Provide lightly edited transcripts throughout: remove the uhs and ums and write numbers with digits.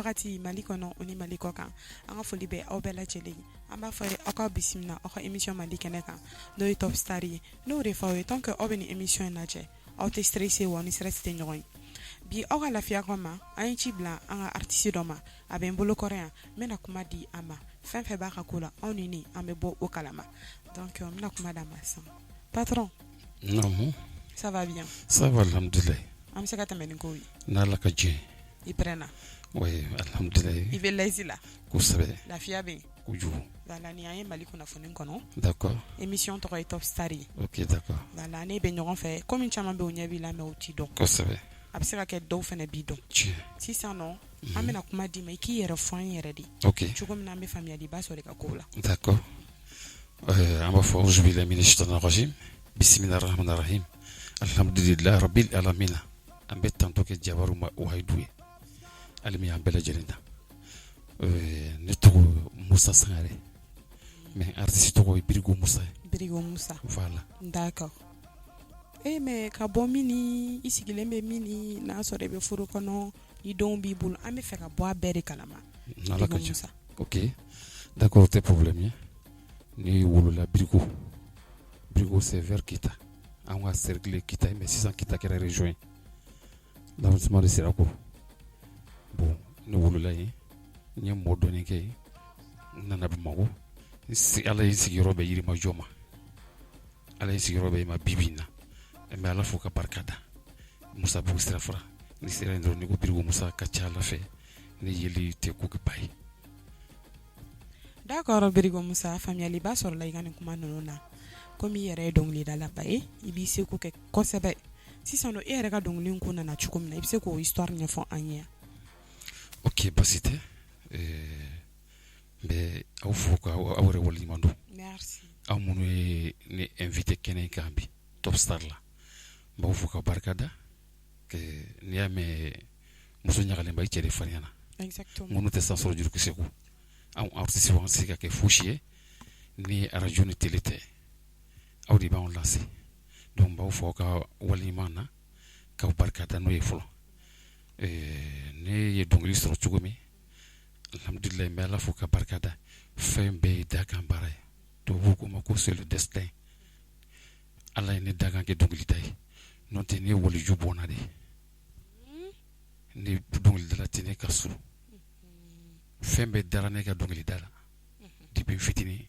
wagati, Mali kɔnɔ o ni Mali kɔ kan, an ka foli bɛ aw bɛɛ lajɛlen. An b'a fɔ aw ka bisimila aw ka émission mandi kɛnɛ kan, n'o ye Top Star ye. N'o de fɔ aw ye, tant que aw bɛ nin émission in lajɛ, aw tɛ stressé wa ni stress tɛ ɲɔgɔn ye. Bi, aw ka lafiya kama, an ye ci bila an ka artiste dɔ ma. A bɛ n bolo kɔrɔ yan. N bɛna kuma di a ma. Fɛn fɛn b'a ka ko la, anw ni ne, an bɛ bɔ o kalama. Donc n bɛna kuma d'a ma sisan. Patron! Naamu. Ça va bien? Ça va, alhamdulilayi. An bɛ se ka tɛmɛ ni kow ye? N'Ala ka diɲɛ. I pɛrɛnna? Oui, alhamdulilayi. I bɛ l'aise la? Kosɛbɛ. Lafiya bɛ yen? Kojugu. Voilà, nin y'an ye Mali kunnafoni kɔnɔ. D'accord. Émission tɔgɔ ye Top Star ye. Ok, d'accord. Voilà, ne bɛ ɲɔgɔn fɛ komi caman bɛ, o ɲɛ b'i la mais u t'i dɔn. Kosɛbɛ. A bɛ se ka kɛ dɔw fana b'i dɔn. Tiɲɛ. Sisan nɔ, an bɛna kuma d'i ma, i k'i yɛrɛ fɔ an yɛrɛ de, cogo min na an bɛ faamuyaliba sɔrɔ i ka kow la. D'accord. An b'a fɔ auzubillahi mina shaitani rajim, bisimilahi rahmani rahim, alhamdulilahi rabbil alamina. An bɛ tanto kɛ jabaru ma wahidu ye, hali min y'an bɛɛ lajɛlen da. Ne tɔgɔ Musa Sangare, mais artiste tɔgɔ ye Birigo Musa ye. Birigo Musa. Voilà. D'accord. E mais ka bɔ min ni i sigilen bɛ min ni n'a sɔrɔ i bɛ furu kɔnɔ, i denw b'i bolo, an bɛ fɛ ka bɔ a bɛɛ de kalama. N'Ala ka Birigo jɛ. Musa. Ok, d'accord, o tɛ problème ye. Ne wolola Birigo. Birigo, c'est vers Kita. An ka cercle ye Kita ye, mais sisan Kita kɛra région ye, l'arrondissement de Sirakoro. Bon, ne wolola yen, n ye mɔ dɔɔni kɛ yen, n nana Bamakɔ. Ala ye n sigiyɔrɔ bɛn Yirimajɔ ma. Ala ye n sigiyɔrɔ bɛn ma bi bi in na. N bɛ Ala fo ka barika da. Musabugu sirafara, ni sera yen dɔrɔn, n'i ko Birigo Musa, ka ca Ala fɛ, ne yeli tɛ ko ba ye. D'accord, Birigo Musa, faamuyaliba sɔrɔla i ka nin kuma ninnu na. Komi i yɛrɛ ye dɔnkilidalaba ye, i b'i seko kɛ kosɛbɛ. Sisan nɔ, e yɛrɛ ka dɔnkili ko nana cogo min na, i bɛ se k'o histoire ɲɛfɔ an ye? Ok, basi tɛ. N bɛ aw fo ka aw yɛrɛ waleɲuman dɔn. Merci. Aw minnu ye ne invité kɛnɛ kan bi Top Star la, n b'aw fo ka barika da. N'i y'a mɛn muso ɲagalenba, i cɛ de farinya na. Exactement. Minnu tɛ san sɔrɔ jurukisɛ ko, anw artiste, an tɛ se ka kɛ fosi ye ni radio ni télé tɛ. Aw de b'anw lase. Donc n b'aw fo aw ka waleɲuman na, k'aw barika da. N'o ye fɔlɔ, ne ye dɔnkili sɔrɔ cogo min, alhamdulilayi, n bɛ Ala fo ka barika da. Fɛn bɛɛ ye dakan baara ye. Tubabuw ko ma ko c'est le destin. Ala ye ne dakan kɛ dɔnkilida ye. N'o tɛ, ne ye waliju bɔnna de ye. Ne dɔnkilidala tɛ ne ka so. Fɛn bɛɛ dara ne ka dɔnkilida la depuis n fitinin.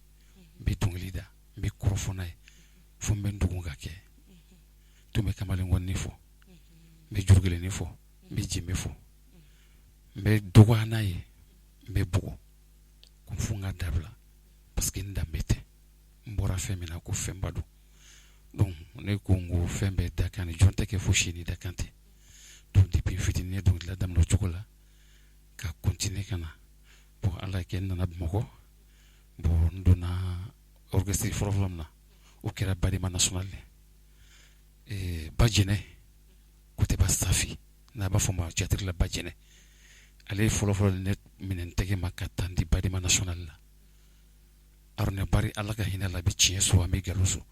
N bɛ dɔnkili da, n bɛ kɔrɔfɔ n'a ye fo n bɛ n dogo ka kɛ tun bɛ kamalenkɔni fɔ, n bɛ jurukelenni fɔ, n bɛ jenbe fɔ, n bɛ dɔgɔya n'a ye, n bɛ bugɔ ko fo n ka dabila, parce que n danbe tɛ. N bɔra fɛn min na, ko fɛnba don. Donc ne ko n ko fɛn bɛɛ dakan de, jɔn tɛ kɛ fosi ni dakan tɛ. Donc depuis n fitinin, ne ye dɔnkilida daminɛ o cogo la ka continuer ka na. Bon, Ala kɛ, n nana Bamakɔ. Bon, n donna orchestre fɔlɔ-fɔlɔ min na, o kɛra Badema National ye. Bajɛnɛ Kotɛba Safi, n'a b'a fɔ ma théâtre la Bajɛnɛ, ale ye fɔlɔ-fɔlɔ ne minɛ n tɛgɛ ma ka taa n di Badema National la. Aruna Bari, Ala ka hinɛ la, bɛ tiɲɛ so, an bɛ nkalon so,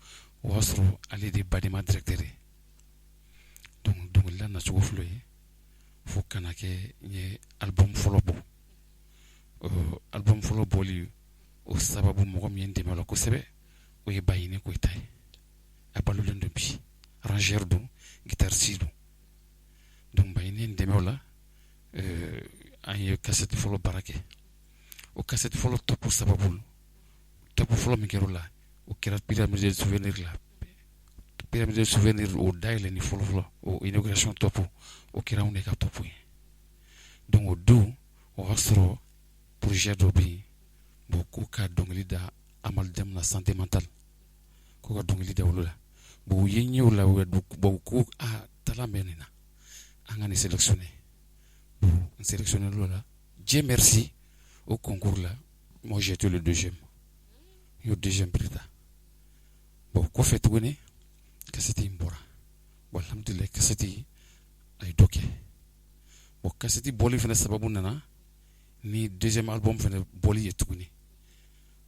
o y'a sɔrɔ ale de ye Badema directeur ye. Donc dɔnkilida nacogo filɛ ye, fo kana kɛ n ye album fɔlɔ bɔ. Album fɔlɔ bɔli o sababu, mɔgɔ min ye n dɛmɛ o la kosɛbɛ, o ye Bayini Koyita ye. A balolen don bi, arrangeur don, guitariste don. Donc Bayini ye n dɛmɛ o la. An ye cassette fɔlɔ baara kɛ. O cassette fɔlɔ top sababu, top fɔlɔ min kɛra o la, o kɛra Pyramide de Souvenir la. Pyramide de Souvenir, o dayɛlɛni fɔlɔ fɔlɔ, o inauguration top, o kɛra anw de ka top ye. Donc o don, o y'a sɔrɔ projet dɔ bɛ yen. Bon, ko ka dɔnkili da Amaldeme na, santé mentale, ko ka dɔnkili da olu la. Bon, u ye n ye o la. Bon, ko a talent bɛ nin na, an ka nin sélectionner. Bon, n sélectionné o la. Dieu merci, au concours là, moi j'étais le deuxième, n y'o deuxième prix ta. Bon, kɔfɛ tuguni, cassette in bɔra. Bon, alhamdulilayi, cassette a ye dɔ kɛ. Bon, cassette bɔli fana sababu nana ni deuxième album fana bɔli ye tuguni.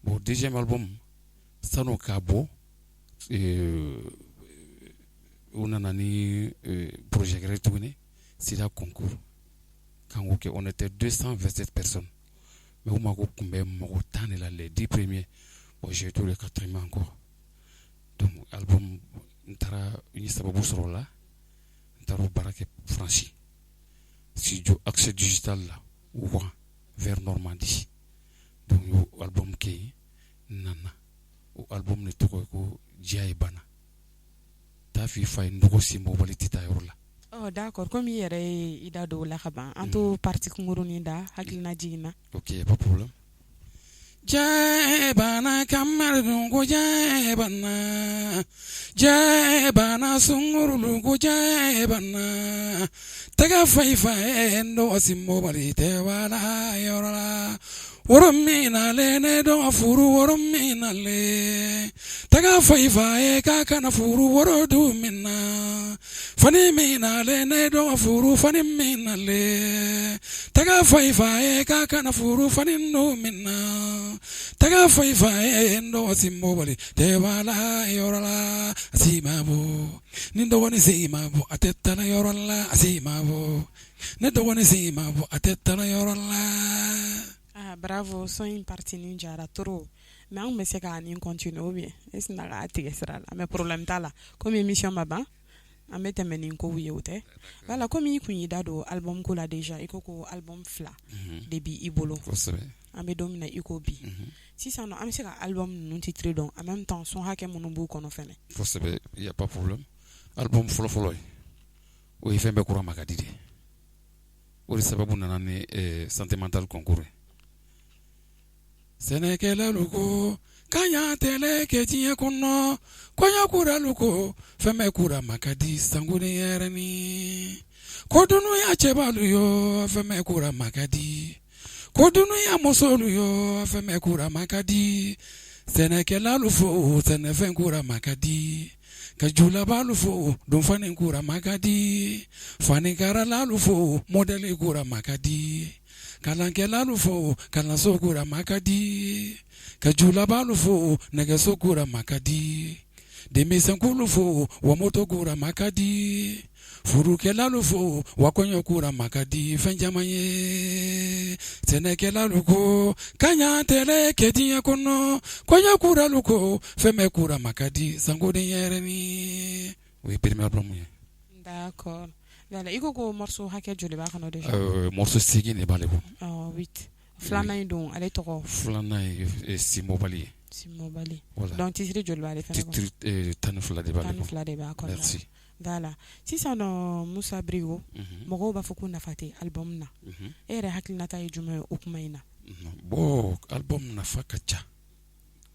Bon, deuxième album, san'o ka bɔ, u nana ni projet wɛrɛ tuguni, sida concours. K'an k'o kɛ, on était 227 personnes, mais u mako tun bɛ mɔgɔ 10 de la, les 10 premiers. Bon, j'ai été le quatrième encore. Donc album, n taara, n ye sababu sɔrɔ o la, n taara o baara kɛ Faransi, studio Accès Digital la, Rouen, vers Normandie. Donc n y'o album kɛ yen, n nana. O album de tɔgɔ ye ko Diya ye banna, taa f'i fa ye, n dɔgɔ senbɔbali tɛ taa yɔrɔ la. Oh, d'accord. Komi i yɛrɛ ye i da don o la ka ban, an t'o partie kunkurunin da hakilina jiginna. Ok, pas problème. Diya bana kamari ko diya bana, diya bana sungurulu ko diya bana, tɛgɛ fa i fa ye, n dɔgɔ sinbɔbali tɛ wala yɔrɔ la, woro min nalen ne dɔgɔ furu, woro min nalen tɛgɛ fa i fa ye, k'a kana furu, woro du min na, fani min nalen ne dɔgɔ furu, fani min nalen tɛgɛ fa i fa ye, k'a kana furu, fani du min na, tɛgɛ fa i fa ye, n dɔgɔ sinbɔbali tɛ wala yɔrɔ la, a si ma bɔ ni dɔgɔnin si ma bɔ, a tɛ taa yɔrɔ la, a si ma bɔ ne dɔgɔnin si ma bɔ, a tɛ taa yɔrɔ la. Ah, bravo, son in partie nin jara trop, mais an bɛ se k'a nin continuer ou bien e sina k'a tigɛ sira la? Mais problème t'a la, komi émission ma ban, an bɛ tɛmɛ ni kow ye, o tɛ. Voilà, komi i kun y'i da don album ko la déjà, i ko ko album fila de bi i bolo. An bɛ don min na i ko bi, sisan nɔ, an bɛ se ka album ninnu titre dɔn, en même temps son hakɛ minnu b'u kɔnɔ fɛnɛ? Kosɛbɛ, y a pas problème. Album fɔlɔ-fɔlɔ ye, o ye fɛn bɛɛ kura ma ka di de. O de sababu nana ni santé mentale concours ye. Sɛnɛkɛlalu ko k'an y'an tɛlɛ kɛ diɲɛ kɔnɔ, kɔɲɔ kuralu ko fɛn bɛɛ kura ma ka di, sango ni yɛrɛni ko dunuya cɛbalu yo, fɛn bɛɛ kura ma ka di, ko dunuya musolu yo, fɛn bɛɛ kura ma ka di, sɛnɛkɛlalu fo, sɛnɛfɛn kura ma ka di, ka julabalu fo, donfani kura ma ka di, fanikaralalu fo, mɔdɛli kura ma ka di, kalankɛlalu fo, kalanso kura ma ka di, ka julabalu fo, nɛgɛso kura ma ka di, denmisɛnkulu fo, wa moto kura ma ka di, furukɛlalu fo, wa kɔɲɔ kura ma ka di, fɛn caman ye. Sɛnɛkɛlalu ko k'an y'an tɛlɛ kɛ diɲɛ kɔnɔ, kɔɲɔ kuralu ko fɛn bɛɛ kura ma ka di, sango den yɛrɛni. O ye premier album ye. D'accord. Voilà, i ko ko morceau hakɛ joli b'a kɔnɔ déjà? Morceau 8 de b'ale bolo. Oh, 8. Filanan in don, ale tɔgɔ? Filanan ye Sinbɔbali ye. Sinbɔbali. Voilà. Donc titre joli b'ale fɛnɛ kɔnɔ? Titre 12 de b'ale. 12 de b'a kɔnɔ. Merci. Voilà, sisan nɔ, Musa Birigo, mɔgɔw b'a fɔ ko nafa tɛ album na. E yɛrɛ hakilinata ye jumɛn ye o kuma in na? Bon, album nafa ka ca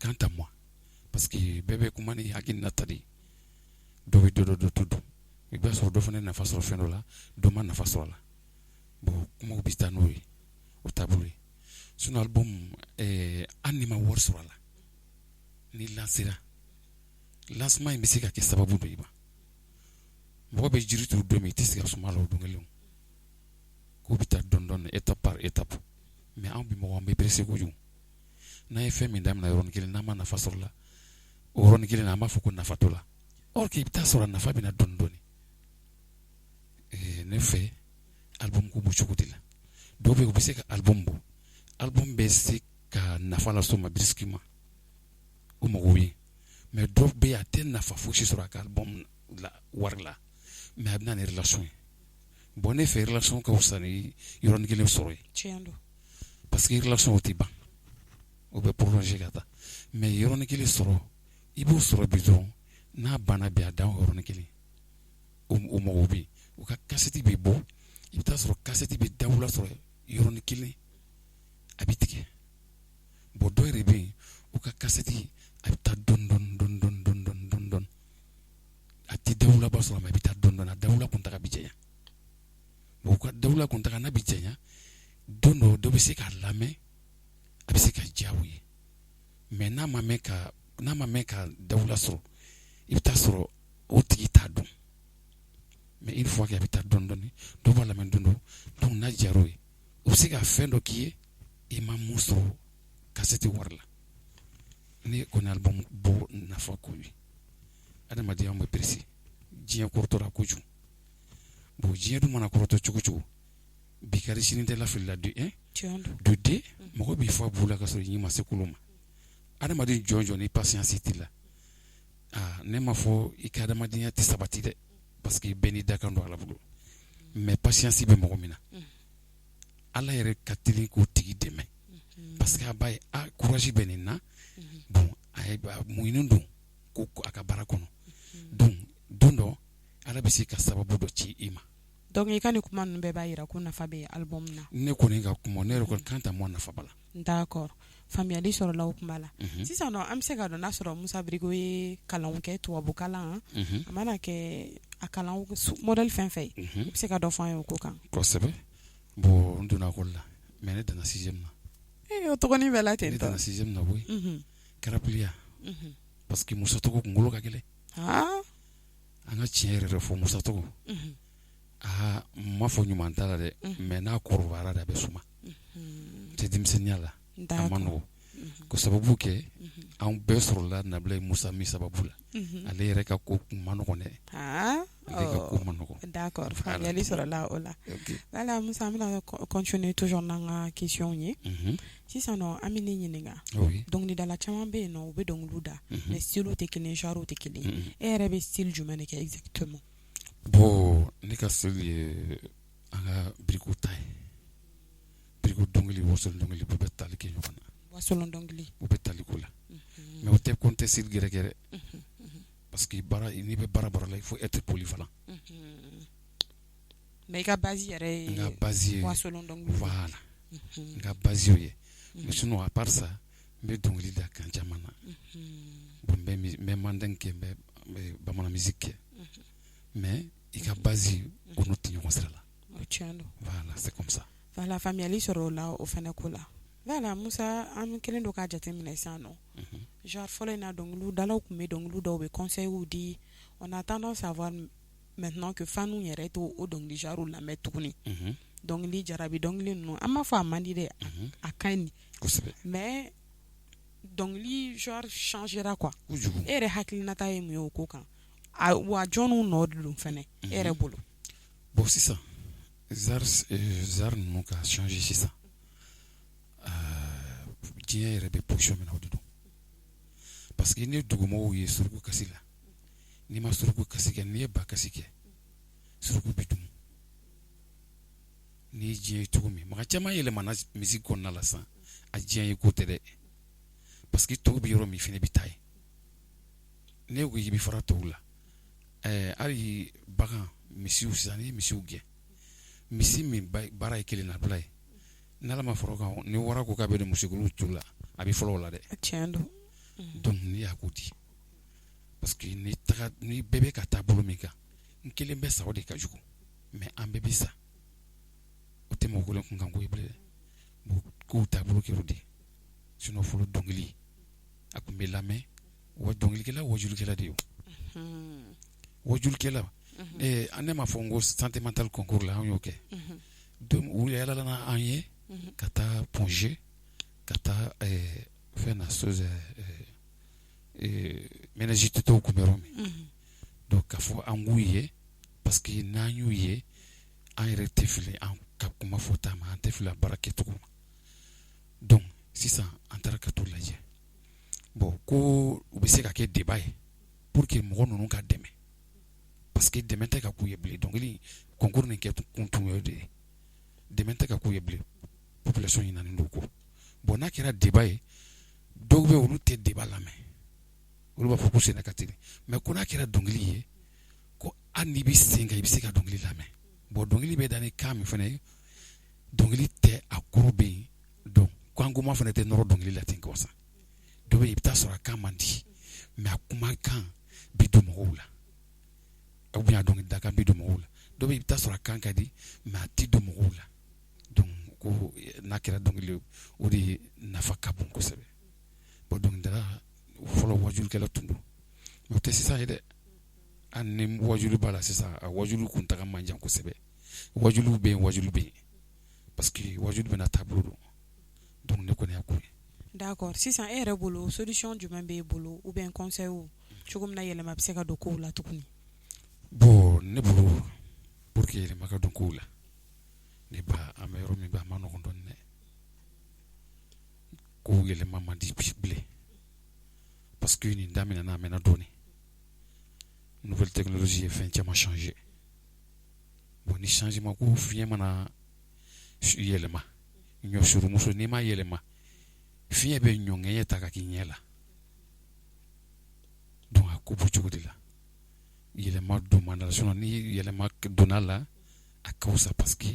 quant à moi, parce que bɛɛ bɛ kuma ni hakilinata de ye. Dɔ bɛ dɔ dɔn, dɔ t'o dɔn. I b'a sɔrɔ dɔ fana ye nafa sɔrɔ fɛn dɔ la, dɔ ma nafa sɔrɔ a la. Bon, kumaw bɛ taa n'o ye, o taabolo ye. Sinon album, hali n'i ma wari sɔrɔ a la, n'i lancera, lancement in bɛ se ka kɛ sababu dɔ ye ma. Mɔgɔ bɛ jiri turu don min, i tɛ se ka suma la o don kelen, k'o bɛ taa dɔɔni dɔɔni, étape par étape. Mais anw bi mɔgɔ, an bɛ pressé kojugu. N'an ye fɛn min daminɛ yɔrɔnin kelen, n'an ma nafa sɔrɔ la o yɔrɔnin kelen na, an b'a fɔ ko nafa t'o la, or que i bɛ taa sɔrɔ a nafa bɛ na dɔɔni dɔɔni. Ne fɛ, album ko b'o cogo de la. Dɔw bɛ yen, u bɛ se ka album bɔ, album bɛ se ka nafa lase u ma brusquement, o mɔgɔw bɛ yen. Mais dɔw bɛ yen, a tɛ nafa fosi sɔrɔ a ka album la wari la, mais a bɛ na ni relation ye. Bon, ne fɛ, relation ka fisa ni yɔrɔnin kelen sɔrɔ ye. Tiɲɛ don. Parce que relation, o tɛ ban, o bɛ prolonger ka taa. Mais yɔrɔnin kelen sɔrɔ, i b'o sɔrɔ bi dɔrɔn, n'a banna bi, a dan o yɔrɔnin kelen. O mɔgɔw bɛ yen, u ka kasɛti bɛ bɔ, i bɛ taa sɔrɔ kasɛti bɛ dawula sɔrɔ yɔrɔnin kelen, a bɛ tigɛ. Bon, dɔw yɛrɛ bɛ yen, u ka kasɛti, a bɛ taa dɔɔni dɔɔni dɔɔni dɔɔni dɔɔni dɔɔni dɔɔni dɔɔni, a tɛ dawulaba sɔrɔ, mais a bɛ taa dɔɔni dɔɔni, a dawula kuntaga bɛ janya. Bon, u ka dawula kuntaga n'a bɛ janya, don dɔ, dɔ bɛ se k'a lamɛn, a bɛ se ka diya u ye. Mais n'a ma mɛn ka dawula sɔrɔ, i bɛ taa sɔrɔ o tigi t'a dɔn. Mais une fois que a bɛ taa dɔɔni dɔɔni, dɔ b'a lamɛn don dɔ, donc n'a diyara o ye, o bɛ se ka fɛn dɔ k'i ye i ma mun sɔrɔ kasɛti wari la. Ne kɔni, album bɔ nafa ko ye, adamadenya bɛ pressé, diɲɛ kɔrɔtɔra kojugu. Bon, diɲɛ dun mana kɔrɔtɔ cogo cogo, Bi ka di sini tɛ lafili la, de un. De deux, mɔgɔ b'i fɔ bu la ka sɔrɔ i ɲi ma se kolo ma. Adamaden jɔn jɔn ni patience t'i la, aa, ne m'a fɔ i ka adamadenya tɛ sabati dɛ, parce que bɛɛ n'i dakan don Ala bolo, mais patience bɛ mɔgɔ min na, Ala yɛrɛ ka teli k'o tigi dɛmɛ, parce que a b'a ye a courage bɛ nin na. Bon, a ye muɲunen don ko a ka baara kɔnɔ. Donc don dɔ, Ala bɛ se ka sababu dɔ ci i ma. Donc i ka nin kuma ninnu bɛɛ b'a jira ko nafa bɛ album na. Ne kɔni ka kuma, ne yɛrɛ kɔni kan ta mɔ nafa b'a la. D'accord, faamuyali sɔrɔla o kuma la. Sisan nɔ, an bɛ se ka dɔn n'a sɔrɔ Musa Birigo ye kalanw kɛ, tubabu kalan, a mana kɛ a kalan modèle fɛn fɛn ye, i bɛ se ka dɔ fɔ an ye o ko kan? Kosɛbɛ. Bon, n donna école la, mais ne danna sixième na. Ee, o tɔgɔnin bɛɛ la ten. Ne danna sixième na koyi, karapuliya, parce que Musa Togo kunkolo ka gɛlɛn. An ka tiɲɛ yɛrɛ fɔ, Musa Togo, aa, n ma fɔ ɲuman t'a la dɛ, mais n'a kɔrɔbayara de, a bɛ suma. Tɛ denmisɛnninya la, a ma nɔgɔ ko sababu kɛ an bɛɛ sɔrɔla Nabila Musa min sababu la. Ale yɛrɛ ka ko kun ma nɔgɔn dɛ, ale ka ko ma nɔgɔn. D'accord, faamuyali sɔrɔla o la. Voilà Musa, an bɛna continuer toujours n'an ka question ye. Sisan nɔ, an bɛ ne ɲininka, dɔnkilidala caman bɛ yen nɔ, u bɛ dɔnkiliw da, mais style tɛ kelen, genre tɛ kelen. E yɛrɛ bɛ style jumɛn de kɛ exactement? Bon, ne ka style ye an ka biriku ta ye, biriku dɔnkili, wasolon dɔnkili, bɛɛ bɛ tali kɛ ɲɔgɔn na. Wasolon dɔnkili. U bɛ tali ko la, mais o tɛ ko n tɛ style gɛrɛ kɛ dɛ, parce que baara, n'i bɛ baara baara la, il faut être polyvalent. Mais i ka base yɛrɛ ye? N ka base ye wasolon dɔnkili. Voilà, n ka base y'o ye. Mais sinon, à part ça, n bɛ dɔnkili da kan caman na. Bon, n bɛ mandeng kɛ, n bɛ bamanan musique kɛ, mais i ka base, o n'o tɛ ɲɔgɔn sira la. O tiɲɛ don. Voilà, c'est comme ça. Voilà, faamuyali sɔrɔ o la, o fana ko la. Voilà Musa, an kɛlen don k'a jateminɛ sisan nɔ, genre fɔlɔ in na, dɔnkiliw dalaw tun bɛ dɔnkiliw dɔw bɛ conseils di. On a tendance à voir maintenant que fanu yɛrɛ t'o o dɔnkili genre lamɛn tuguni. Dɔnkili jarabi dɔnkili ninnu, an m'a fɔ a man di dɛ, a ka ɲi, mais dɔnkili genre changera quoi. Kojugu. E yɛrɛ hakilinata ye mun ye o ko kan? Wa jɔnniw nɔ de don fɛnɛ e yɛrɛ bolo? Bon, sisan genre ninnu ka changer sisan, diɲɛ yɛrɛ bɛ position min na, o de don, parce que ni dugumɔgɔw ye suruku kasi la, n'i ma suruku kasi kɛ, n'i ye ba kasi kɛ, suruku bɛ dun. N'i ye diɲɛ ye cogo min, mɔgɔ caman yɛlɛmana musique kɔnɔna la sisan, a diɲɛ ye ko tɛ dɛ, parce que tɔw bɛ yɔrɔ min fana bɛ taa yen. Ne ko k'i bɛ fara tɔw la, hali bagan, misiw sisan, n'i ye misiw gɛn, misi min baara ye kelen nabila ye, n'Ala ma fara o kan, ni wara ko k'a bɛ don misikulu tu la, a bɛ fɔlɔ o la dɛ. Tiɲɛ don. Donc ne y'a ko di, parce que ni taga ni bɛɛ bɛ ka taa bolo min kan, n kelen bɛ sa, o de ka jugu, mais an bɛɛ bɛ sa, o tɛ mɔgɔ kelen kun kan ko ye bilen dɛ. Bon, kow taabolo kɛra o de ye. Sinon fɔlɔ dɔnkili a tun bɛ lamɛn wa, dɔnkilikɛla wajulikɛla de ye, wajulikɛla. Ne m'a fɔ n ko sentimental concours la, an y'o kɛ. Donc u yɛlɛla an ye ka taa Point G, ka taa fɛn na, chose méningite tɔw tun bɛ yɔrɔ min. Donc k'a fɔ an k'u ye, parce que n'an y'u ye, an yɛrɛ tɛ fili an ka kuma fɔta ma, an tɛ fili a baara kɛcogo ma. Donc sisan an taara ka t'u lajɛ. Bon, ko u bɛ se ka kɛ débat ye pour que mɔgɔ ninnu ka dɛmɛ, parce que dɛmɛ tɛ ka k'u ye bilen. Dɔnkili concours nin kɛ kun tun ye o de ye, dɛmɛ tɛ ka k'u ye bilen, population ɲinɛnen don kɔ. Bon, n'a kɛra débat ye, dɔw bɛ olu tɛ débat lamɛn, olu b'a fɔ ko senna ka teli, mais ko n'a kɛra dɔnkili ye, ko hali n'i bɛ sen kan, i bɛ se ka dɔnkili lamɛn. Bon, dɔnkili bɛ da ni kan min fana ye, dɔnkili tɛ a kɔrɔ bɛ yen. Donc kankoma fana tɛ nɔrɔ dɔnkili la ten gansan. Dɔ bɛ yen, i bɛ taa sɔrɔ a kan man di, mais a kumakan bɛ don mɔgɔw la, ou bien a dɔnkili dakan bɛ don mɔgɔw la. Dɔ bɛ yen, i bɛ taa sɔrɔ a kan ka di, mais a tɛ don mɔgɔw la. Donc ko n'a kɛra dɔnkili ye, o de nafa ka bon kosɛbɛ. Bon, dɔnkilidala fɔlɔ wajulikɛla tun don, mais o tɛ sisan ye dɛ. Hali ni wajuli b'a la sisan, a wajuli kuntaga man jan kosɛbɛ. Wajuliw bɛ yen, wajuli bɛ yen, parce que wajuli bɛna taabolo don. Donc ne kɔni y'a ko ye. D'accord, sisan e yɛrɛ bolo, solution jumɛn b'e bolo, ou bien conseil, cogo min na yɛlɛma bɛ se ka don kow la tuguni? Bon, ne bolo, pour que yɛlɛma ka don kow la, ne ba an An bɛ yɔrɔ min bi, a ma nɔgɔn dɔɔnin dɛ. Ko yɛlɛma man di bilen parce que nin daminɛna, a mɛnna dɔɔnin. Nouvelle technologie ye fɛn caman changer. Bon, ni changement ko fiɲɛ mana yɛlɛma, ɲɔ surumuso n'i ma yɛlɛma, fiɲɛ bɛ ɲɔŋɛɲɛ ta ka k'i ɲɛ la. Donc a ko b'o cogo de la. Yɛlɛma don man la, sinon ni yɛlɛma donna la, a ka fisa parce que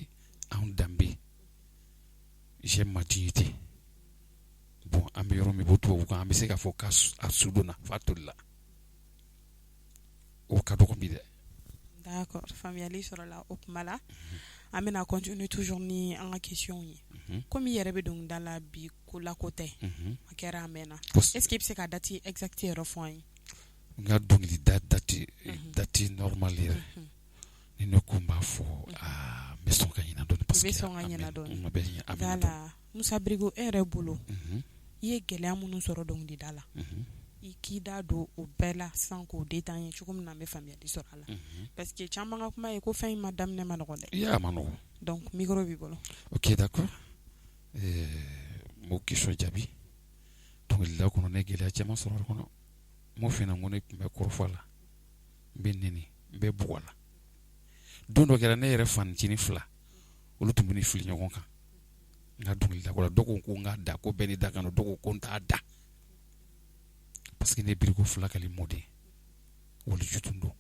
anw danbe, j'aime ma dignité. Bon, an bɛ yɔrɔ min bɔ tubabu kan, an bɛ se k'a fɔ k'a su donna f'a tolila. O ka dɔgɔ bi dɛ. D'accord, faamuyali sɔrɔla o kuma la. An bɛna continuer toujours ni an ka question ye. Komi i yɛrɛ bɛ dɔnkilida la bi, ko la ko tɛ, a kɛra a mɛnna. Est ce que i bɛ se ka date exacte yɛrɛ fɔ an ye? N ka dɔnkilida date normale yɛrɛ, ni ne ko n b'a fɔ, aa, n bɛ sɔn ka ɲinɛ dɔɔnin parce que i bɛ sɔn ka ɲinɛ dɔɔnin. Voilà, Musa Birigo, e yɛrɛ bolo, i ye gɛlɛya minnu sɔrɔ dɔnkilida la, i k'i da don o bɛɛ la sisan k'o détailler cogo min na, an bɛ faamuyali sɔrɔ a la, parce que caman ka kuma ye ko fɛn in ma daminɛ ma nɔgɔn dɛ. I a ma nɔgɔn. Donc micro b'i bolo. Ok, d'accord, n b'o question jaabi. Dɔnkilida kɔnɔ, ne gɛlɛya caman sɔrɔ a kɔnɔ. N m'o f'i ɲɛna ko ne tun bɛ kɔrɔfɔ a la, n bɛ nɛni, n bɛ bugɔ a la. Don dɔ kɛra, ne yɛrɛ fanicinin fila, olu tun bɛ ne fili ɲɔgɔn kan n ka dɔnkilida ko la. Dɔw ko n k'a da, ko bɛɛ ni da kan don. Dɔw ko n t'a da parce que ne Birigo fila kali mɔden waliju tun don.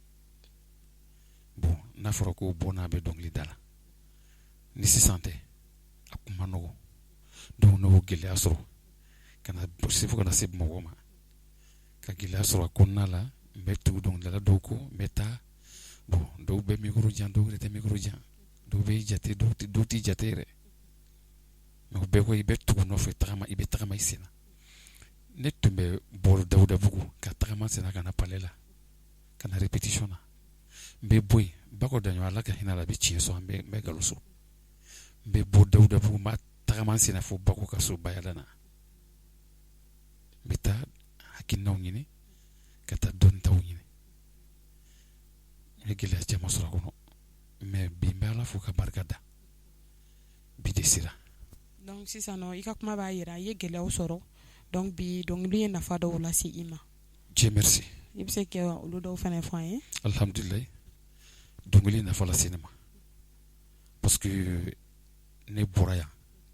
Bon, n'a fɔra ko bɔ n'a bɛ dɔnkilida la ni sisan tɛ, a kun ma nɔgɔ. Donc ne y'o gɛlɛya sɔrɔ ka na se fo ka na se Bamakɔ ma, ka gɛlɛya sɔrɔ a kɔnɔna la. N bɛ tugu dɔnkilidala dɔw kɔ, n bɛ taa. Bon, dɔw bɛ micro jan, dɔw yɛrɛ tɛ micro jan, dɔw bɛ jate, dɔw tɛ jate yɛrɛ. Mais o bɛɛ ko i bɛ tugu nɔfɛ, tagama, i bɛ tagama i sen na. Ne tun bɛ bɔ Dawudabugu ka tagama sen ka na palais la, ka na répétition na. N bɛ bɔ yen, Bakɔ Daɲɔ, Ala ka hinɛ la, a bɛ tiɲɛ sɔn, an bɛ n bɛ nkalon sɔn. N bɛ bɔ Dawudabugu, n b'a tagama sen na fo Bakɔ ka so Bayada na. N bɛ taa hakilinaw ɲini, ka taa dɔnnitaw ɲini. N ye gɛlɛya caman sɔrɔ a kɔnɔ, mais bi n bɛ Ala fo ka barika da, bi de sera. Donc sisan nɔ, i ka kuma b'a jira i ye gɛlɛyaw sɔrɔ. Donc bi dɔnkili ye nafa dɔw lase i ma. Dieu merci. I bɛ se ka olu dɔw fana fɔ an ye? Alhamdulilayi, dɔnkili nafa lase ne ma parce que ne bɔra yan,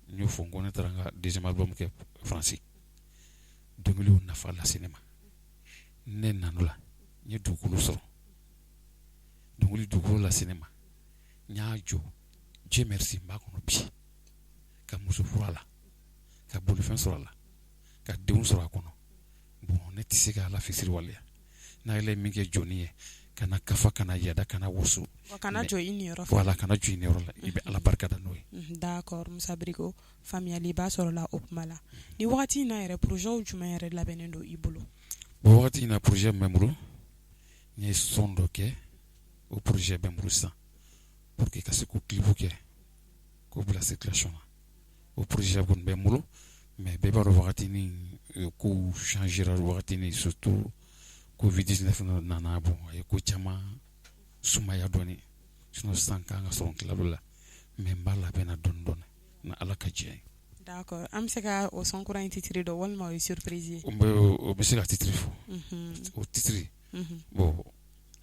n y'o fɔ n ko ne taara n ka deuxième album kɛ Faransi. Dɔnkiliw nafa lase ne ma. Ne nana la, n ye dugukolo sɔrɔ. Dɔnkili dugukolo lase ne ma, n y'a jɔ. Dieu merci, n b'a kɔnɔ bi, ka muso furu a la, ka bolifɛn sɔrɔ a la, ka denw sɔrɔ a kɔnɔ. Bon, ne tɛ se ka Ala fisiri waleya n'a yɛrɛ min kɛ jɔnni ye, kana kafa, kana yada, kana waso. Kana jɔ i niyɔrɔ. Voilà, kana jɔ i niyɔrɔ la, i bɛ Ala barika da n'o ye. D'accord, Musa Birigo, faamuyali b'a sɔrɔ la o kuma la. Ni wagati in na yɛrɛ, projet jumɛn yɛrɛ labɛnnen don i bolo? Bon, wagati in na, projet min bɛ n bolo, n ye son dɔ kɛ. O projet bɛ n bolo sisan pour que ka se k'o clip kɛ k'o bila circulation na. O projet kɔni bɛ n bolo, mais bɛɛ b'a dɔn wagati ni kow changera, wagati ni surtout Covid-19 nana. Bon, a ye ko caman sumaya dɔɔni, sinon sisan kan ka sɔrɔ n tilal'o la, mais n b'a labɛn na dɔɔni dɔɔni ni Ala ka jɛ ye. D'accord, an bɛ se ka o son kura in titre dɔn walima o ye surprise ye? O bɛ se ka titre fɔ, o titre, bon,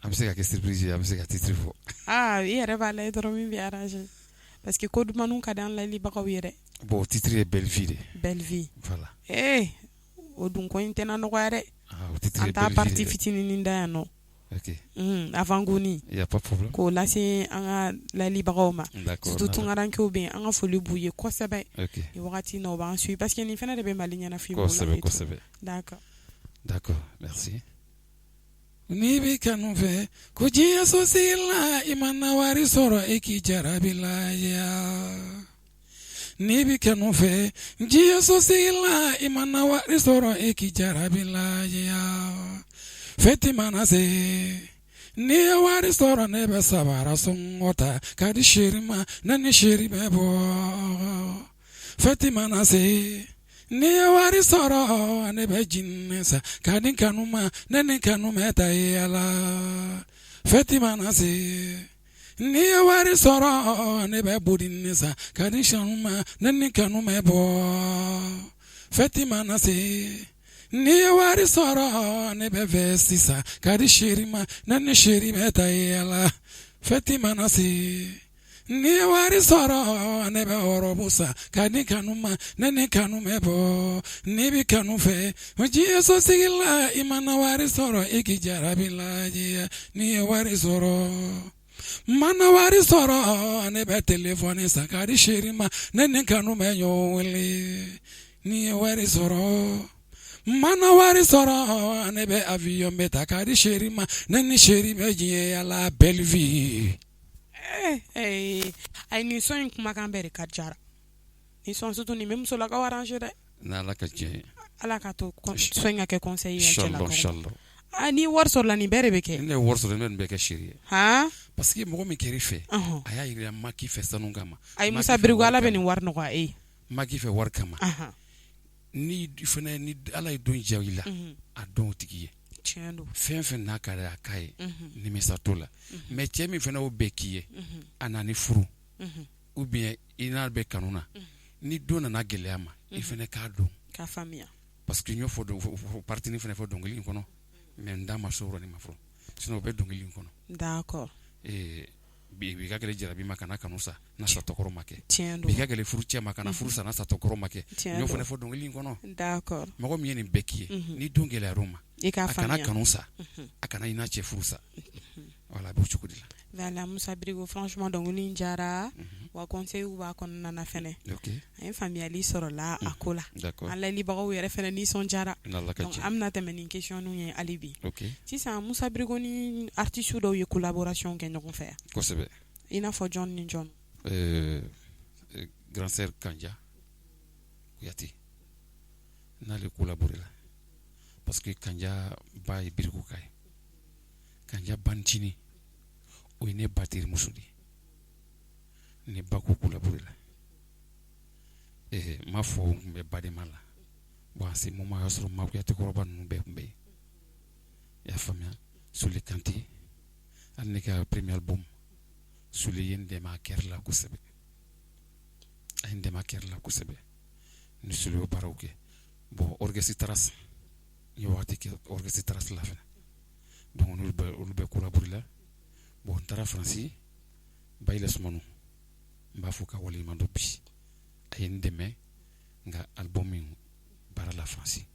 an bɛ se ka kɛ surprise ye, an bɛ se ka titre fɔ. Aa, i yɛrɛ b'a lajɛ dɔrɔn min bɛ arranger, parce que ko dumanniw ka di an layɛlibagaw ye dɛ. Bon, o titre ye Belle vie de ye. Belle vie. Voilà. Ee, o dun ko in tɛna nɔgɔya dɛ. Ah, o titre ye An t'a partie fitinin da yan nɔ. Ok. Avant goût Il y a pas de problème. K'o lase an ka layɛlibagaw ma. D'accord. Surtout tunkarankew bɛ yen, an ka foli b'u ye kosɛbɛ. Ok. Nin wagati in na, u b'an suit parce que nin fana de bɛ Mali ɲɛnafin. Kosɛbɛ kosɛbɛ. D'accord. D'accord, merci. N'i b'i kanu fɛ ko diɲɛ so sigi la, i mana wari sɔrɔ, i k'i jarabi laya. N'i b'i kanu fɛ diɲɛ so sigi la, i mana wari sɔrɔ, i k'i jarabi laya. Fɛti mana se, n'i ye wari sɔrɔ, ne bɛ sabara sɔngɔ ta ka di chéri ma, ne ni chéri bɛ bɔ. Fɛti mana se, n'i ye wari sɔrɔ, ne bɛ jinɛ sa ka di kanu ma, ne ni kanu bɛ taa yala. Fɛti mana se. Ni ye wari sɔrɔ ne bɛ budi san ka di sanu ma ne ni kanu bɛ bɔ fɛti mana se ni ye wari sɔrɔ ne bɛ veste san ka di chéri ma ne ni chéri bɛ taa yaala fɛti mana se ni ye wari sɔrɔ ne bɛ robe san ka di kanu ma ne ni kanu bɛ bɔ n'i bɛ kanu fɛ diɲɛ so sigi la i mana wari sɔrɔ i k'i jarabi lajɛ n'i ye wari sɔrɔ mana wari sɔrɔ ne bɛ telefɔni san ka di chéri ma ne ni kanu bɛ ɲɔgɔn wele ni ye wari sɔrɔ mana wari sɔrɔ ne bɛ avion bɛ ta ka di chéri ma ne ni chéri bɛ diɲɛ yaala belle vie. Ayi nin son in kumakan bɛɛ de ka diyara nin son surtout nin bɛ musolakaw arranger dɛ. N'Ala ka jɛn ye. Ala k'a to son in ka kɛ conseil ye cɛlakaw ma. Ni wari sɔrɔla nin bɛɛ de bɛ kɛ. Ni ne ye wari sɔrɔ ne bɛ nin bɛɛ kɛ chéri ye. Han. Parce que mɔgɔ min kɛr'i fɛ. Ɔnhɔn. A y'a jira n ma k'i fɛ sanu kama. Ayi Musa Birigo Ala bɛ nin wari nɔgɔya e ye. N ma k'i fɛ wari kama. Anhan. Ni fana ni Ala ye don diya i la. Unhun. A dɔn o tigi ye. Tiɲɛ don. Fɛn fɛn n'a ka d'a ye a k'a ye. Unhun. Nimisa t'o la. Unhun. Mais cɛ min fana y'o bɛɛ k'i ye. Unhun. A nan'i furu. Unhun. Ou bien i n'a bɛ kanu na. Unhun. Ni don nana gɛlɛya ma. Unhun. I fana k'a dɔn. K'a faamuya. Parce que n y'o fɔ partie nin fana fɔ dɔnkili in kɔnɔ mais n da ma s'o yɔrɔnin ma fɔlɔ sinon o bɛ dɔnkili in kɔnɔ. D'accord. Ee bi ka gɛlɛn jarabi ma kana kanu sa n'a satɔ kɔrɔ ma kɛ. Tiɲɛ don. Bi ka gɛlɛn furucɛ ma kana furu sa n'a satɔ kɔrɔ ma kɛ. Tiɲɛ don. N y'o fana fɔ dɔnkili in kɔnɔ. D'accord. Mɔgɔ min ye nin bɛɛ k'i ye. Unhun. Ni don gɛlɛyara o ma. I k'a faamuya. A kana kanu sa. Unhun. A kana i n'a cɛ furu sa. Voilà a b'o cogo de la. Voilà Musa Birigo franchement dɔnkili in diyara wa conseil b'a kɔnɔna na fɛnɛ. Ok. An ye faamuyali sɔrɔ la a ko la. D'accord. An layɛlibagaw yɛrɛ fɛnɛ nisɔndiyara. N'Ala ka Donc jɛ. an bɛna tɛmɛ ni question ye hali bi. Ok. Sisan Musa Birigo ni artiste dɔw ye collaboration kɛ ɲɔgɔn fɛ yan. Kosɛbɛ. I n'a fɔ jɔn ni jɔn? Grand sœur Kanja Kuyate n'ale collaboré la parce que Kanja ba ye Birigo ka ye. Kanja bancinin o ye ne ba terimuso de ye ne ba ko collaboré la n m'a fɔ n tun bɛ badenma la bon à ce moment o y'a sɔrɔ Ma Kuyate kɔrɔba ninnu bɛɛ tun bɛ yen i y'a faamuya Sule Kante hali ne ka premier album Sule ye n dɛmɛ a kɛri la kosɛbɛ a ye n dɛmɛ a kɛri la kosɛbɛ ni Sule y'o baaraw kɛ bon orchestre Trace n ye waati kɛ orchestre Trace la fana donc olu bɛɛ collaboré la bon n taara Faransi Bayila Sumano n b'a fɔ ka waleɲuman dɔn bi a ye n dɛmɛ n ka album in baara la Faransi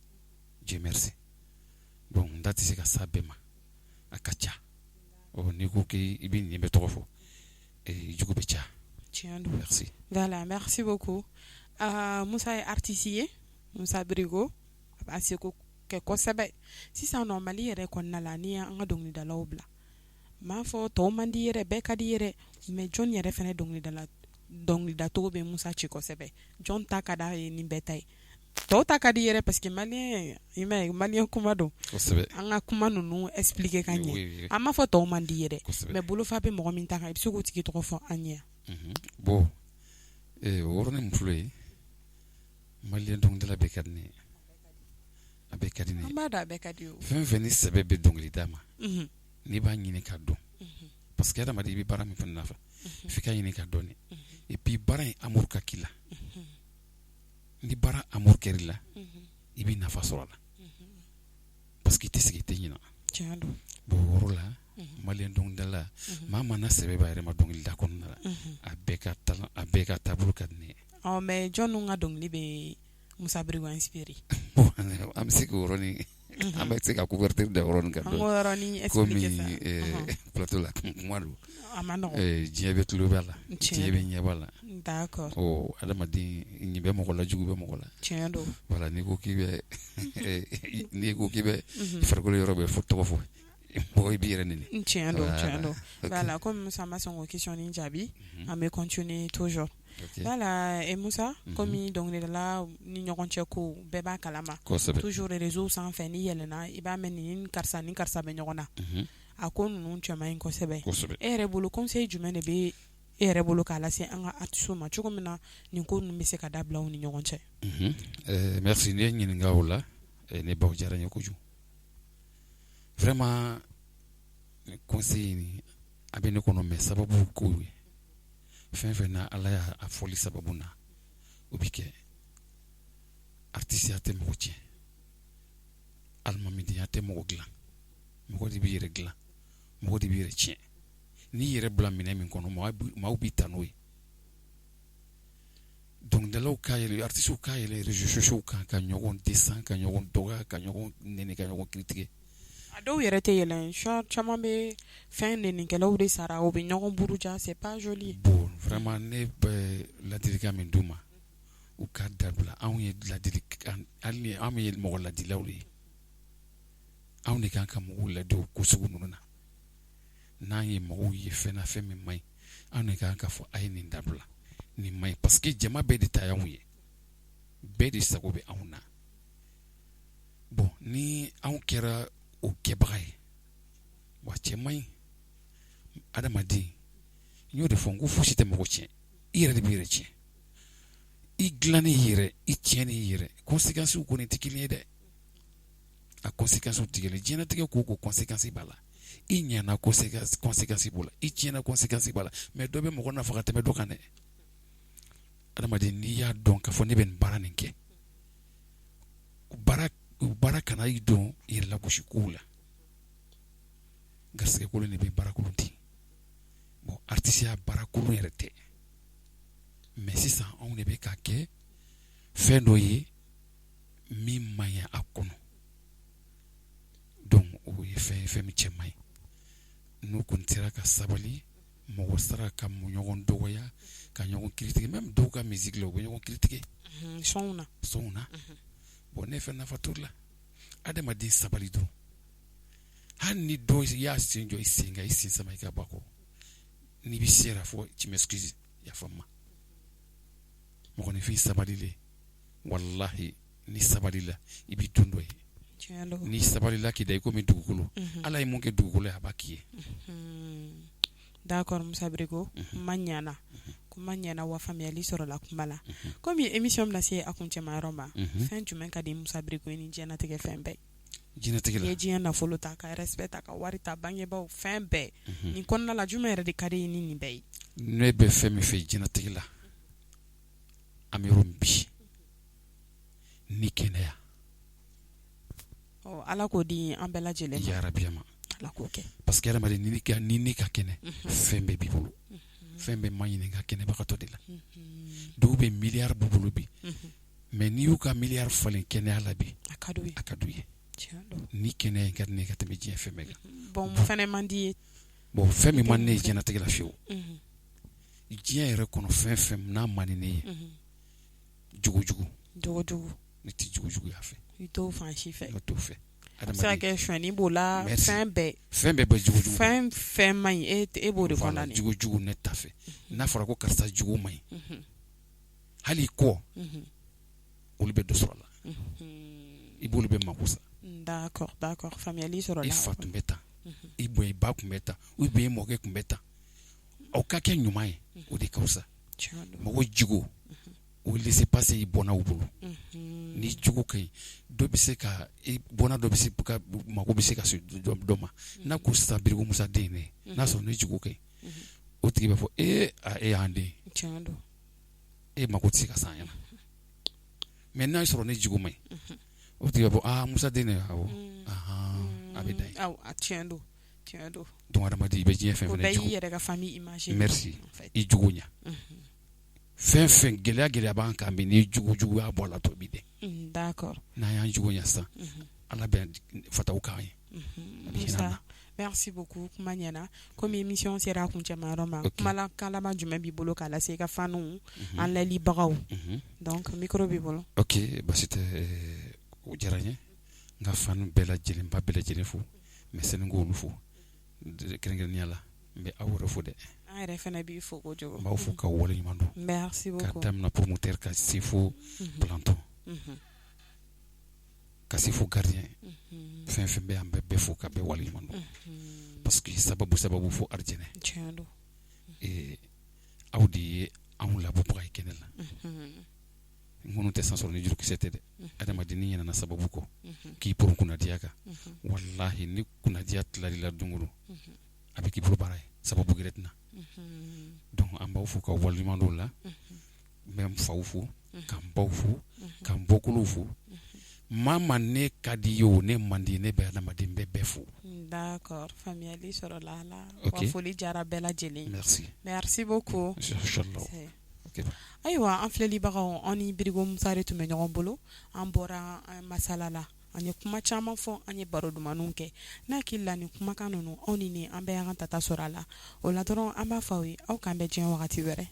Dieu merci donc n da tɛ se ka s'a bɛɛ ma a ka ca ɔ n'i ko k'i bɛ nin bɛɛ tɔgɔ fɔ jugu bɛ ca. Tiɲɛ don. Merci. Voilà, merci beaucoup. Musa ye artiste ye Musa Birigo a b'a seko kɛ kosɛbɛ sisan nɔ Mali yɛrɛ kɔnɔna la n'i y'an ka dɔnkilidalaw bila n m'a fɔ tɔw man di yɛrɛ bɛɛ ka di yɛrɛ mais jɔn yɛrɛ fana dɔnkilidacogo bɛ Musa ci kosɛbɛ jɔn ta ka d'a ye ni bɛɛ ta ye tɔw ta ka di yɛrɛ parce que malien i m'a ye malien kuma don kosɛbɛ an ka kuma ninnu expliquer ka ɲɛ an m'a fɔ tɔw man di yɛrɛ mais bolofa bɛ mɔgɔ min ta kan i bɛ se k'o tigi tɔgɔ fɔ an ye bon o yɔrɔnin min filɛ ye malien dɔnkilidala bɛɛ ka di ne ye a bɛɛ ka di ne ye an b'a dɔn a bɛɛ ka di o fɛn fɛn ni sɛbɛ bɛ dɔnkilida ma n'i b'a ɲini k'a dɔn parce que adamaden i bɛ baara min fana nafa f'i ka ɲini k'a dɔn de et puis baara in amour ka k'i la ni baara amour kɛr'i la i bɛ nafa sɔrɔ a la parce que i tɛ sigi i tɛ ɲina tiɲɛ don bon o yɔrɔ la malien dɔnkilidala maa maa n'a sɛbɛ b'a yɛrɛ ma dɔnkilida kɔnɔna la a bɛɛ ka talent a bɛɛ ka taabolo ka di ne ye ɔ mais jɔnniw ka dɔnkili bɛ Musa Birigo inspiré bon an bɛ se k'o yɔrɔnin an bɛ se ka couverture da yɔrɔnin kan an k'o yɔrɔnin expliquer sa komi plateau la kuma don a ma nɔgɔn diɲɛ bɛ tulo b'a la diɲɛ bɛ ɲɛ b'a la d'accord ɔ adamaden ɲi bɛ mɔgɔ la jugu bɛ mɔgɔ la tiɲɛ don voilà n'i ko k'i bɛ n'i ko k'i bɛ farikolo yɔrɔ bɛɛ fɔ tɔgɔ fɔ mɔgɔ i b'i yɛrɛ nɛni tiɲɛ don tiɲɛ don voilà comme Musa ma sɔn k'o question nin jaabi an bɛ continuer toujours voilà et Musa komi dɔnkilidala ni ɲɔgɔn cɛ ko bɛɛ b'a kalama toujours réseau sanfɛ n'i yɛlɛnna i b'a mɛn nin karisa ni karisa bɛ ɲɔgɔn na a ko ninnu cɛ man ɲi kosɛbɛ e yɛrɛ bolo conseil jumɛn de bɛ e yɛrɛ bolo k'a lase an ka artistes ma cogo min na nin ko ninnu bɛ se ka dabila u ni ɲɔgɔn cɛ merci n'i ye n ɲininka o la ne baw diyara n ye kojugu vraiment conseil nin A bɛ ne kɔnɔ, mais sababu ko ye fɛn fɛn na, Ala y'a fɔli sababu na, o bɛ kɛ. Artisiya tɛ mɔgɔ tiɲɛ, alimamidenya tɛ mɔgɔ dilan. Mɔgɔ de b'i yɛrɛ dilan, mɔgɔ de b'i yɛrɛ tiɲɛ. N'i yɛrɛ bila minɛn min kɔnɔ, maaw b'i ta n'o ye. Dɔnkilidalaw ka yɛlɛ, artisiw ka yɛlɛ réseaux sociaux kan ka ɲɔgɔn descend, ka ɲɔgɔn dɔgɔya, ka ɲɔgɔn nɛni, ka ɲɔgɔn critiquer. A dɔw yɛrɛ tɛ yɛlɛ, caman bɛ fɛn nɛnikɛlaw de sara, u bɛ ɲɔgɔn buruja, c'est pas joli. Bon, vraiment, ne bɛ ladilikan min d'u ma, u ka dabila. Anw ye ladili, hali ni anw ye mɔgɔ ladilaw de ye, anw de kan ka mɔgɔw ladi o ko sugu ninnu na. N'an ye mɔgɔw ye fɛn na, fɛn min man ɲi, anw de kan ka fɔ a ye nin dabila, nin man ɲi, parce que jama bɛɛ de ta y'anw ye, bɛɛ de sago bɛ anw na. Bon, ni anw kɛra o kɛbaga ye, wa cɛ man ɲi. Adamaden, n y'o de fɔ, n ko fosi tɛ mɔgɔ tiɲɛ, i yɛrɛ de b'i yɛrɛ tiɲɛ. I dilannen i yɛrɛ, i tiɲɛnen i yɛrɛ, conséquences kɔni tɛ kelen ye dɛ. A conséquences tɛ kelen. Diɲɛlatigɛ ko ko conséquence b'a la. I ɲɛna, conséquence b'o la. I tiɲɛna, conséquence b'a la. Mais dɔ bɛ mɔgɔ nafa ka tɛmɛ dɔ kan dɛ. Adamaden, n'i y'a dɔn k'a fɔ ne bɛ nin baara nin kɛ, baara kana i don yɛrɛ lagosi kow la. Garisɛgɛ kolon de bɛ baara kolon ten. Bon, artisiya baara kolon yɛrɛ tɛ, mais sisan anw de bɛ ka kɛ fɛn dɔ ye min man ɲi a kɔnɔ. Donc o ye fɛn ye, fɛn min cɛ man ɲi. N'u kɔni sera ka sabali, mɔgɔ sera ka ɲɔgɔn dɔgɔya, ka ɲɔgɔn critiquer, même dɔw ka musique la, u bɛ ɲɔgɔn critiquer sonw na. Sonw na. Bon, ne fɛ nafa t'o la. Adamaden, sabali dɔrɔn. Hali ni dɔ y'a sen jɔ i sen kan, i sen sama i ka bɔ a kɔrɔ. N'i bɛ se a fɔ tu m'excuses, yafa n ma. Mɔgɔninfin, sabali le. Walahi, ni sabali la, i bɛ don dɔ ye. Ni sabalila k'i da i komi dugukolo, Ala ye mun kɛ dugukolo ye, a b'a k'i ye. D'accord, Musa Birigo, kuma ɲana, kuma ɲana, wa faamuyali sɔrɔla kuma la. Komi émission bɛna se a kuncɛma yɔrɔ ma, fɛn jumɛn ka di Musa Birigo ye ni diɲɛlatigɛ fɛn bɛɛ? Diɲɛlatigɛ la, i ye diɲɛ nafolo ta, ka respect ta, ka wari ta, bangebaaw, fɛn bɛɛ, nin kɔnɔna la, jumɛn yɛrɛ de ka di ye ni nin bɛɛ ye? Ne bɛ fɛn min fɛ diɲɛlatigɛ la, an bɛ yɔrɔ min bi, ni kɛnɛya. Ala k'o di an bɛɛ lajɛlen ma. Yarabi ma. Ala k'o kɛ. Parce que adamaden, ni ka kɛnɛ, fɛn bɛɛ b'i bolo. Fɛn bɛɛ ma ɲini ka kɛnɛbagatɔ de la. Dɔw bɛ miliyari b'u bolo bi, mais n'i y'u ka miliyari falen kɛnɛya la bi, a ka d'u ye. A ka d'u ye. Ni kɛnɛya in ka di ne ye ka tɛmɛ diɲɛ fɛn bɛɛ kan. Bon, mun fɛnɛ man di ye? Bon, fɛn min man di ne ye diɲɛlatigɛ la fiyewu, diɲɛ yɛrɛ kɔnɔ, fɛn fɛn n'a man di ne ye, jogojugu. Jogojugu. Ne tɛ jogojuguya fɛ. I t'o fan si fɛ. Ne t'o fɛ. A bɛ se ka kɛ sonyani b'o la, fɛn bɛɛ. Fɛn bɛɛ bɛ jogojugu. Fɛn fɛn man ɲi, e b'o de condamner. Jogojugu, ne t'a fɛ. N'a fɔra ko karisa jogo man ɲi, hali i kɔ, olu bɛ dɔ sɔrɔ a la, i b'olu bɛ mako sa. D'accord, faamuyali sɔrɔla. I fa tun bɛ tan, i bonya, i ba tun bɛ tan, ou bien i mɔkɛ tun bɛ tan. Aw ka kɛ ɲuman ye, o de ka fisa. Mɔgɔ jogo, o laisser passer i bɔnnaw bolo. Ni jogo ka ɲi, dɔ bɛ se ka i bɔnna, dɔ bɛ se ka mako bɛ se ka se dɔ ma. N'a ko sisan Birigo Musa den ye ne, n'a sɔrɔ ne jogo ka ɲi, o tigi b'a fɔ ee, a e y'an den, e mako tɛ se ka s'an ɲɛna. Mais n'a sɔrɔ ne jogo man ɲi, o tigi b'a fɔ aa, Musa den de, awɔ, a bɛ dan yen. Tiɲɛ don, tiɲɛ don. Donc adamaden, i bɛ diɲɛ fɛn fɛn na, o bɛɛ y'i yɛrɛ ka famille image. Merci, i jogo ɲa. Fɛn fɛn gɛlɛya gɛlɛya b'an kan bi, n'i jogo juguya bɔ a la, tɔ bi dɛ. D'accord. N'an y'an jogo ɲa sisan, Ala bɛ fataw k'an ye. Musa, merci beaucoup, kuma ɲɛna. Komi émission sera a kuncɛma yɔrɔ ma, kumakan laban jumɛn b'i bolo k'a lase i ka faniw, an layɛlibagaw? Donc micro b'i bolo. Ok, basi tɛ, o diyara n ye. N ka fan bɛɛ lajɛlen, ba bɛɛ lajɛlen fo, n bɛ sɛnɛk'olu fo kɛrɛnkɛrɛnnenya la, n bɛ aw yɛrɛ fo dɛ. An yɛrɛ fana b'i fo kojugu. N b'aw fo k'aw waleɲuman dɔn. Merci beaucoup. Ka daminɛ promoteur ka se fo planton, ka se fo gardien, fɛn fɛn bɛ yan, bɛ bɛɛ fo ka bɛɛ waleɲuman dɔn, parce que sababu sababu fo arijɛnɛ. Tiɲɛ don. Aw de ye anw labɔbaga ye kɛnɛ la. N kɔni tɛ san sɔrɔ ni jurukisɛ tɛ dɛ. Adamaden, n'i ɲinɛna sababu kɔ, k'i poron kunnadiya kan, walahi, ni kunnadiya tilal'i la don o don. A bɛ k'i bolo baara ye, sababu gɛrɛ tɛna. Donc an b'aw fo ka waleɲuman dɔn o la. N bɛ n faw fo, ka n baw fo, ka n bɔkolow fo. Maa ma ne ka di ye o, ne man di, ne bɛ adamaden bɛɛ bɛɛ fo. D'accord, faamuyali sɔrɔla a la. Wa foli diyara bɛɛ lajɛlen. Merci. Merci beaucoup. Ayiwa, an filɛlibagaw, an ni Birigo Musa de tun bɛ ɲɔgɔn bolo. An bɔra masala la, an ye kuma caman fɔ, an ye baro dumanw kɛ. N'a hakili la nin kumakan ninnu, aw ni ne, an bɛɛ y'an ka tata sɔrɔ a la. O la dɔrɔn, an b'a fɔ aw ye, aw k'an bɛn diɲɛ wagati wɛrɛ.